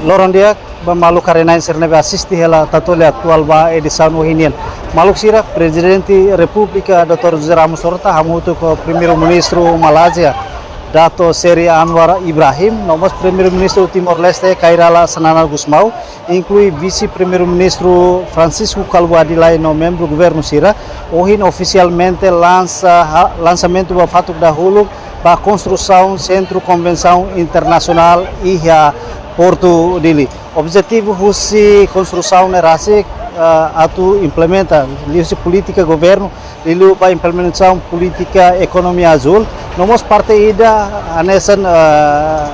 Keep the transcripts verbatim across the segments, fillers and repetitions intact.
Loron di'ak ba maluk haree-na'in sira ne'ebé asiste hela Tatoli Atuál ba edisaun ohin nian. Maluk sira, Prezidente Repúblika doutór José Ramos Horta hamutuk ho Primeiru-Ministru Malázia, Dato Seri Anwar Ibrahim, no mós Primeiru-Ministru Timor-Leste, Kay Rala Xanana Gusmão, inklui Vise-Primeiru-Ministru Francisco Calvo Adilai no membru governu sira, ohin ofisialmente lansa ha-, lansamentu ba fatuk dahuluk ba konstrusaun Sentru Konvensaun Internasionál iha Portu Dili. Objetivu husi konstrusaun ne'e rasik, eh, atu implementa liuhusi polítika governu liuliu ba implementasaun polítika ekonomia azúl. No mós parte ida hanesan, eh,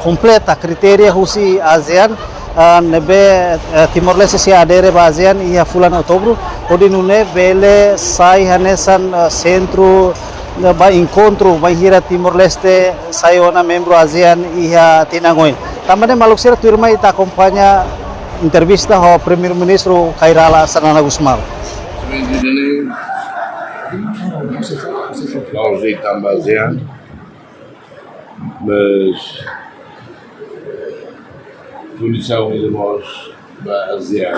kompleta kritéria husi ASEAN, eh, ne'ebé, eh, Timor-Leste sei adere ba ASEAN iha fulan Outubru, hodi nune'e bele sai hanesan, eh, sentru, eh, ba enkontru bainhira Timor-Leste sai ona membru ASEAN iha tinan oin. Tanba ne'e maluk sira, tuirmai ita akompaña entrevista ho Primeiru-Ministru Kay Rala Xanana Gusmão. La'ós de'it tanba ASEAN, mas funsaun ida mós ba ASEAN.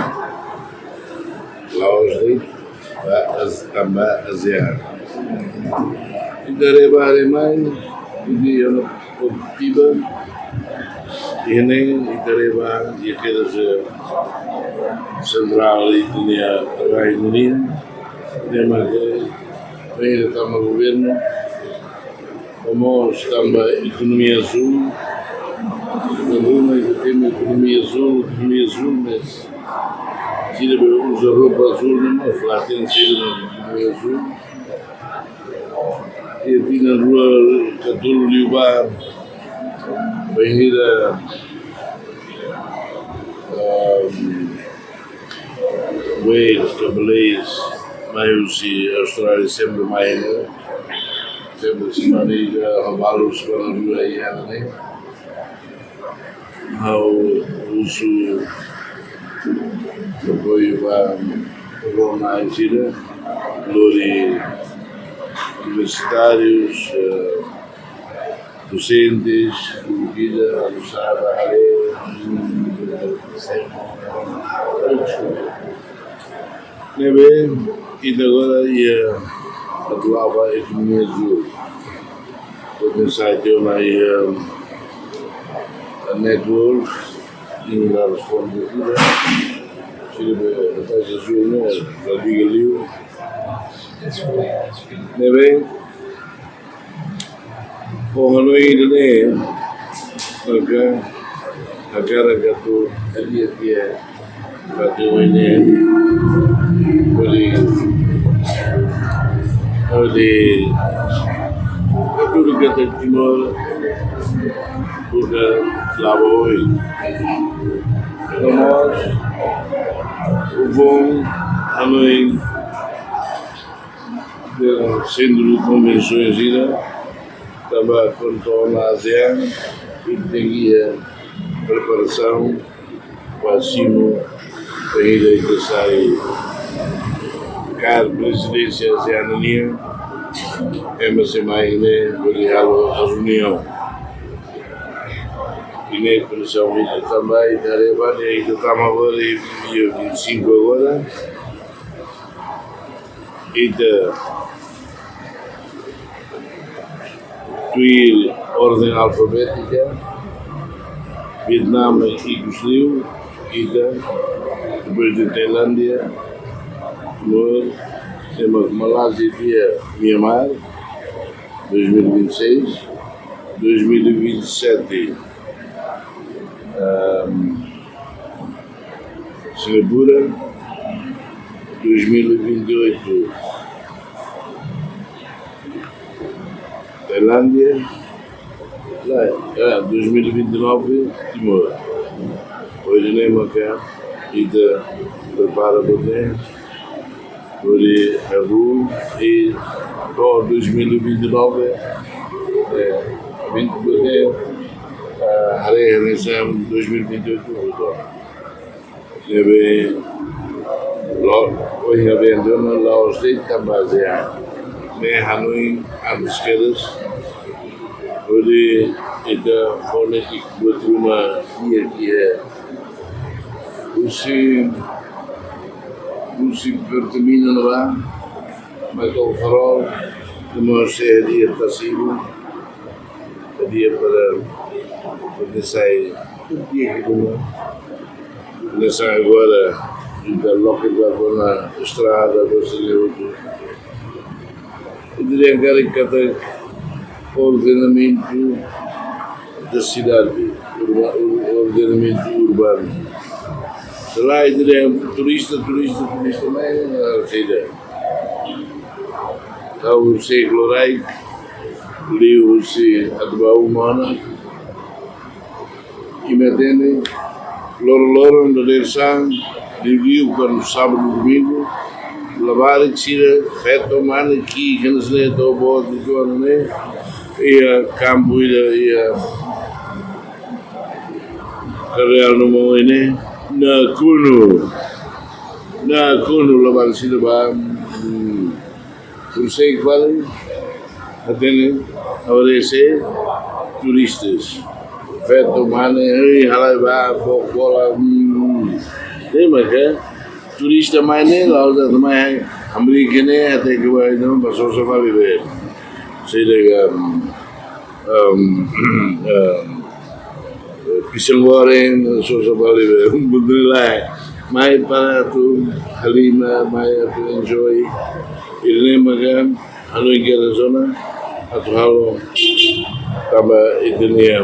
La'ós de'it ba AS-, tanba ASEAN. Ita haree ba haree mai, ita haree ona produtiva, iha ne'e ita haree ba iha kedas, eh, sentrál ita-nia rai nian, ne'e mak ita haree tanba governu, no mós tanba ekonomia azúl. Tanba ne'e ita temi ekonomia azúl, ekonomia azúl, mas sira be uza roupa azúl ne'e mós la hatene saida mak ekonomia azúl. Iha tinan rua ka tolu liubá, bainhira, ehm, Wales ka Belize mai husi Austrália sempre mai ne'e. Sempre semana ida, ha'u balu semana rua iha ne'e. Ha'u husu apoiu ba rona sira, lori universitárius, eh, dosentes, vida, almoçada, haree. Ne'ebé, ita agora iha atu la'o ba ekonomia azúl. Ita pensa tiha ona iha network, ita la responde ida. Sira be, ita azúl ne'e, la liga liu. Ne'ebé, ho hanoin ida-ne'e, maka hakarak atu hadi'a tiha fatin oin ne'e, hodi, hodi atu katak Timor buka laba oin. No mós, o bom, hanoin, Sentru Konvensaun sira, tanba kontona ASEAN, ita tenke iha preparasaun ba simu, bainhira ita sai kaer prezidénsia ASEAN nian, ema sei mai ne'e hodi halo reuniaun. Ida-ne'e kondisaun ita tanba ita haree ba ne'e ita tama agora iha vinte e cinco agora. Ita tuir orden alfabétika, Vietname ikus liu, ita, depois de Tailándia, Timor, temos Malázia, iha Mianmar, dois mil e vinte e seis, dois mil e vinte e sete, ahm, Singapura, dois mil e vinte e oito, Tailándia, la, ah, dois mil e vinte e nove, Timor. Ohin ne'e maka ita prepara ba ne'e, hodi halo, i to'o dois mil e vinte e nove, eh, vinte, eh, haree hanesan dois mil e vinte e oito, ne'ebé, la'ós, ohin ha'u dehan ona la'ós de'it tanba ASEAN. Ne'e hanoin antes kedas, Hodi ita fonétika buat ruma iha ki'ik. Husi, husi Pertamina ne'ebá, mai to'o Farol, no mós iha Tasi-Ibun, iha para, para sai, iha ki'ik. Hanesan agora, ita loke ba kona estrada, ba sini hotu. Ita dehan karik katak ordenamentu da sidade, urba-, ur-, ordenamentu urbanu. Selae ita dehan turista, turista, turista, mai, ah, saida. Ha'u sei klorai, liuhusi atu ba uma ona. Imi hatene, loron-loron dadeer-saan, liuliu kuandu sábadu, domingu, labarik sira, feto, mane, ki'ik hanesan ne'e to'o boot uitoan ne'e, iha kampu ida, iha Kadeal no Maun ne'e, nakonu, nakonu labarik sira ba, hmm. Por sei fali, hatene, aparese turistas. Feto, mane, hei, halai ba, bo-, bola, hmm. Ne'e maka, turista mai ne'e, la'ós atu mai, hamriik ne'e, até ke ba, entaun, ba sosa fali be. Sei lega, um, um, pisang goreng, sosa fali be, buat ne'e lae. Mai para atu halimar, mai atu enjoy. Ida-ne'e maka halo iha zona atu halo tanba ita-nia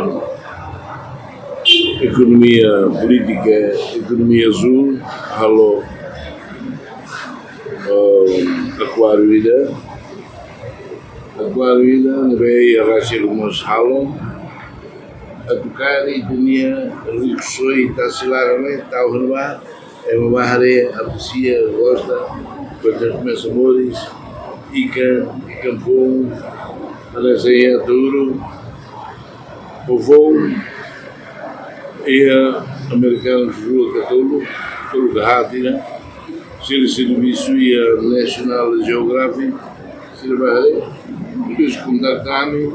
ekonomia polítika, ekonomia azúl, halo, um, akuáriu ida. Akuáriu ida ne'ebé iha Rúsia mós halo. Atu kaer ita-nia rikusoin tasi laran ne'e tau iha ne'ebá, ema bá haree, apresia, gosta, kuandu komesa moris, ikan, ikan foun, hanesan iha Ataúro, foun, iha Amerikanu rua ka tolu, tolu ka haat ida, sira servisu iha National Geographic, sira bá haree, depois kontakta ami,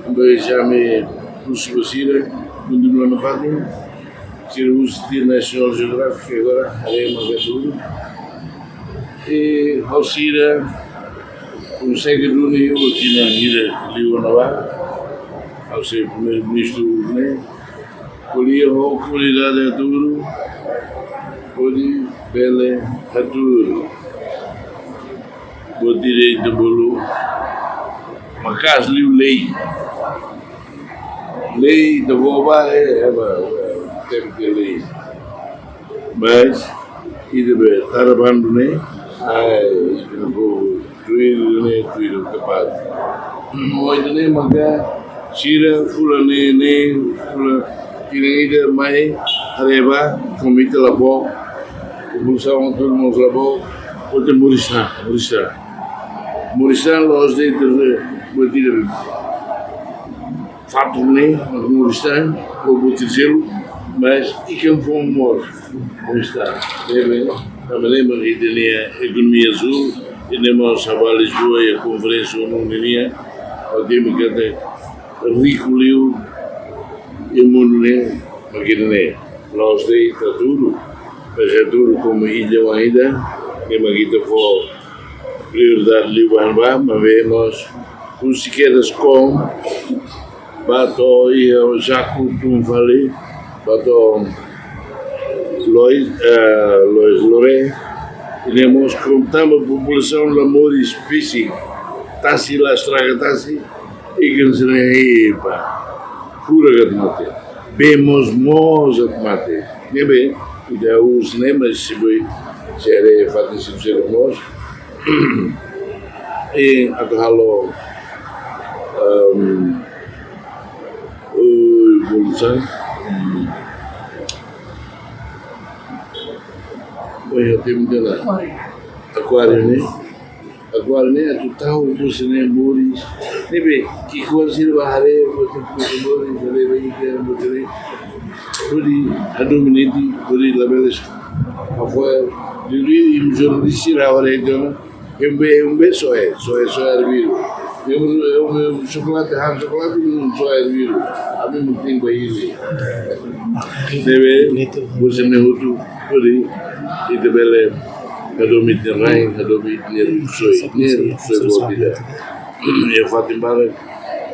depois ami husu ba sira, kontinua nafatin, sira husu tiha National Geographic agora, haree maka tuir. I ha'u sira, konsege duni, última ida, liu ona ba, ha'u sei Primeiru-Ministru ne'e, ko'alia ho komunidade Ataúro, hodi bele hatuur buat direitu bolu maka'as liu lei. Lei ita fó ba, eh, eh, ba, eh, temi lei. Mas ida be tara bandu ne'e, ai, ita-nia povu tuir ne'e, tuir kapás. Ohin ne'e maka sira fulan ne'e, ne'e, fulan ida-ne'e ida mai haree ba, komite la book, populasaun hotu mós la book, hotu moris tan, moris tan. Moris tan la'ós de'it, eh, buat ida fatuk ne'e, mas moris tan, ho butir seluk, mas ikan foun mós moris tan. Ne'ebé, tanba ne'e mak ita-nia ekonomia azúl, ita-nia mós ha'u bá Lisboa iha konferénsia ONU nian, ha'u temi katak riku liu iha mundu ne'e, mak ita-nia. La'ós de'it Ataúro, mas Ataúro komu illa oan ida, ne'e mak ita fó prioridade liu ba ne'ebá, maibé mós husi kedas Kom, bá to'o iha Jaco tun fali, bá to'o Lois, eh, Lois Loré, i ne'e mós Kom tanba populasaun la moris fisik, tasi la estraga tasi, ikan sira-ne'e, epa, fura atu mate. Bee mós moos atu mate. Ne'ebé, ita husu ne'e, mas se boi, se haree fatin sira-ne'e moos. I atu halo, um, ui, bolu sá. Ui, ha'u temi de'it ona. Akuáriu ne'e. Akuáriu ne'e atu tau husi ne'e moris. Ne'ebé, ki'ik-oan sira bá haree, buat sira moris, haree ba ikan, buat sira. Hodi hadu meniti, hodi labele hafo'er. Liuliu imi jornalista sira haree tiha ona. Imi bee, imi bee soe, soe, soe arbiru. Eu, eu, eu, chocolate, ha'u chocolate, não sou herviro. A mim não tem baile. Debe, você me outro, por aí, e de bele, hadomi ita-nia rain, hadomi ita-nia rikusoin, nia rikusoin boot ida. E fatin barak,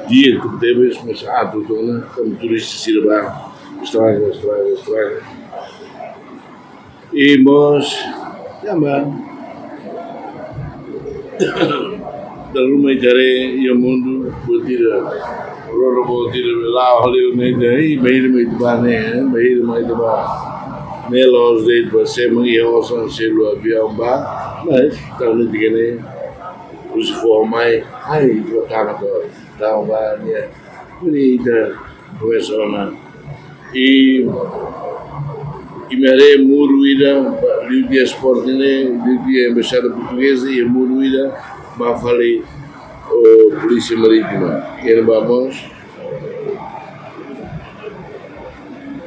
di'ak tebes, mas atu tona, tanba turista sira bá, estraga, estraga, estraga. I mós, ya, mas, dala ruma ita haree iha mundu, buat ida, roro buat ida, la'o hale'u ne'e, ita, i bainhira mai ita bá ne'e, bainhira mai ita bá ne'e, la'ós de'it ba semana, iha osan selu aviaun bá, mas, tau ne'e ita kene, husi foho mai, ai, ita bá tama to, tau bá, ne'e, ne'e ita, komesa ona, i, i imi haree muru ida, liu tiha esporte ne'e, liu tiha Embaixada Portugeza, iha muru ida, ba fali, o, Polísia Marítima. Iha ne'ebá mós,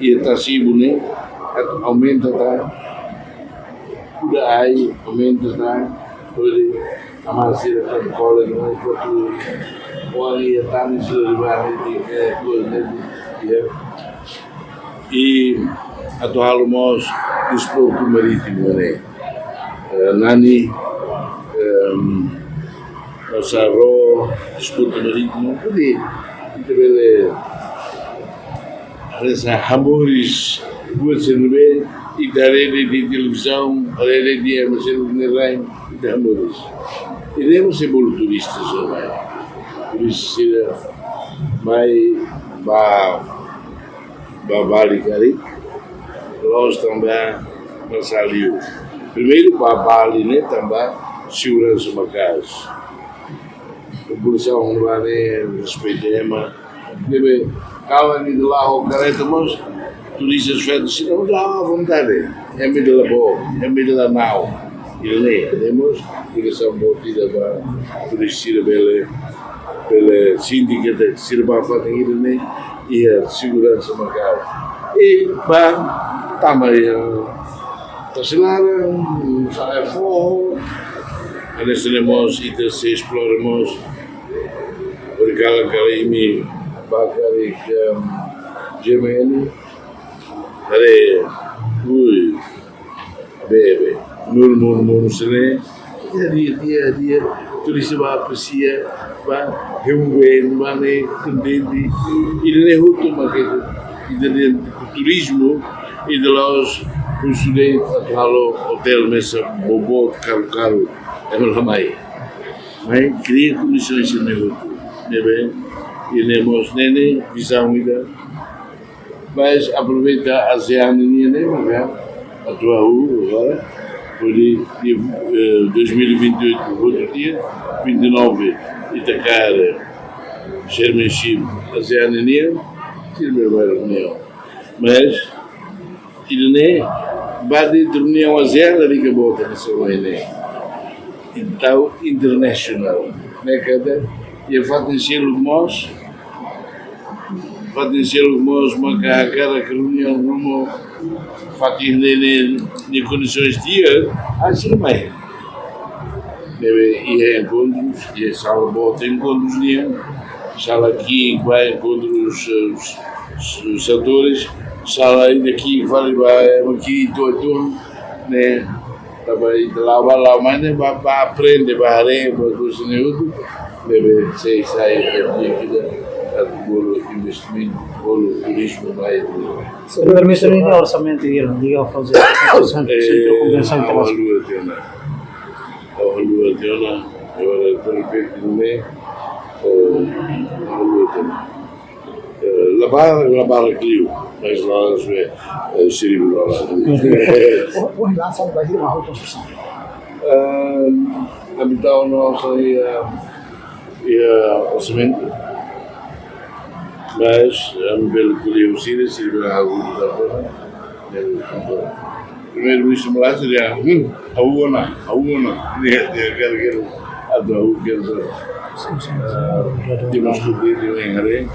iha tasi-ibun ne'e, atu aumenta tan, kuda ai, aumenta tan, hodi amar sira tan kole no kuandu oan iha tan sira riba ne'e, eh, kuda ne'e, ya. I atu halo mós desportu marítimu ne'e. Eh, nani, em, saró, desportu marítimu, hodi ita bele hanesan hamoris, buat sira ne'ebé ita haree de'it iha televizaun, haree de'it iha mesin ne'e lain, ita hamoris. Ida-ne'e mós sei bolu turista sira mai. Turista sira mai ba, ba Bali karik, la'ós tanba masalah liu. Primeiru ba Bali ne'e tanba seguransa maka'as. Populasaun ne'ebá ne'e respeita ema. Ne'ebé, kalan ida la'o ho kareta mós, turista feto sira mós la'o à vontade. Ema ida la book, ema ida la na'ok. Ida-ne'e, ne'e mós, ida-ne'e mós ida ba turista sira bele, bele sente katak sira bá fatin ida-ne'e, iha seguransa maka'as. I ba tama iha tasi laran, sa'e foho, hanesan ne'e mós, ita sei esplora mós, hodi kalan karik imi bá karik, em, G M N, haree, ui, bebe, muru, muru, muru sira-ne'e, di'ak, di'ak, di'ak, di'ak, turista bá apresia, bá, hemu been, bá ne'e, kontente, ida-ne'e hotu mak ita, ita dehan turizmu, ita la'ós husu de'it atu halo otél mesak boboot karu-karu, ema la mai. Mai kria kondisoens sira-ne'e hotu. Ne'ebé, ida-ne'e mós ne'e, ne'e, vizaun ida. Mas aproveita ASEAN nian ne'e, maka atu ha'u agora, hodi, eh, dois mil e vinte e oito, hotu tiha, vinte e nove, ita kaer chairmanship ASEAN nian, sira bele bá reuniaun. Mas, ida-ne'e, ba di reuniaun ASEAN, la di'ak boot hanesan ohin ne'e. Entaun, international. Ne'e katak, iha fatin seluk mós, fatin seluk mós, maka hakarak reuniaun ruma, fatin ne'e, ne'e, ne'e kondisoens di'ak, hasil mai. Ne'ebé iha enkontrus, iha sala boot enkontrus nian, sala ki'ik ba enkontrus, eh, s-, s-, setores, sala ida ki'ik fali ba, eh, ema ki'ik uitoan, ne'e, tanba ita la'o bá la'o mai ne'e, bá, bá aprende, bá haree, bá kusa ne'e hotu, ne'ebé sei sai, eh, ita atu bolu investimentu, bolu turizmu mai. Señor Ministro, ne'e orsamentu hira, diga, faze, eh, konvensaun internasionál. Ha'u halo tiha ona, agora de repente ne'e, eh, halo tiha ona. Eh, la barak, la barak liu, mas la sue, eh, seribu dólar. O, o relasaun ba hira mak halo konstrusaun? Eh, ami tau ona osan iha, iha orsamentu. Mas, eh, ami bele ko'alia ho sira, sira bele halo tiha ona. Primeiru-Ministru Malaysia dehan, hmm, ha'u ona, ha'u ona. Dehan, dehan, kira-kira, atu ha'u kira-kira. Sin, sin, sin. Ah, temos que ter de bem haree.